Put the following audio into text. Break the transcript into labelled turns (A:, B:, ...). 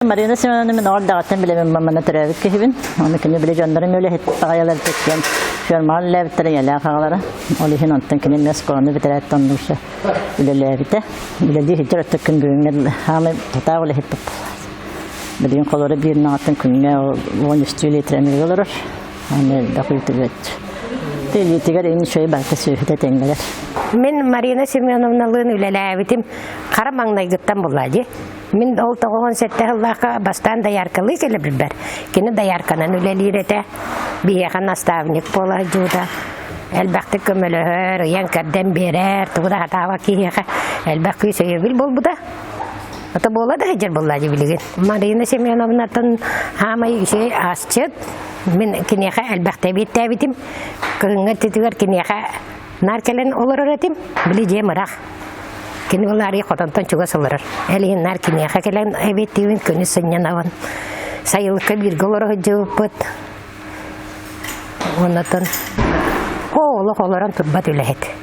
A: Марина Семеновна мин оҕор даҕаттан билэмин манна төрөөбүт киһибин. Ону кини били дьоннорум үлэһит баҕайылар тиккэн фермаҕа үлэлээбиттэрэ ийэлээх аҕалара. Ол иһин онтон кини эмиэ оскуоланы бүтэрээт оннуша үлэлээбитэ. Үлэлии сылдьар өттө күн бүгүҥҥэ хаамай тутаах үлэһит Билигин холоро биир наҕаттан күҥҥэ 13 литр эмиэ олорор. Аны элбэх үүтүбүт. Илиитигэр ин үчүгэй барыта сүөһүтэ тэҥҥэлэр.
B: Мин Марина Семеновналыын үлэлээбитим хара маҥнайгыттан буолла дии. Мин ол 97 сыллаахха бастаан дояркалыы кэлэ билбэр. Кини доярканан үлэлиир этэ. Биһиэхэ наставник буола сылдьыбыта. Элбэхтик көмөлөһөр, ыйан-кэрдэн биэрэр, тугу да сатаабат киһиэхэ элбэх күүс өйөбүл буолбута. Ото буола да сылдьар буолла дии билигин. Марина Семеновнаттан хаамай үчүгэй асчыт. Мин киниэхэ элбэхтэ эбиэттээбитим. Кыһыҥҥы өттүтүгэр киниэхэ наар кэлэн олорор этим. Били дьиэм ыраах. Кини ол арыый хотонтон чугас олорор. Эл иһин наар киниэхэ кэлэн эбиэттиибин, күнүс сынньанабын. Сайылыкка бииргэ олоро сылдьыбыппыт. Оннотон олох олорон турбат үлэһит.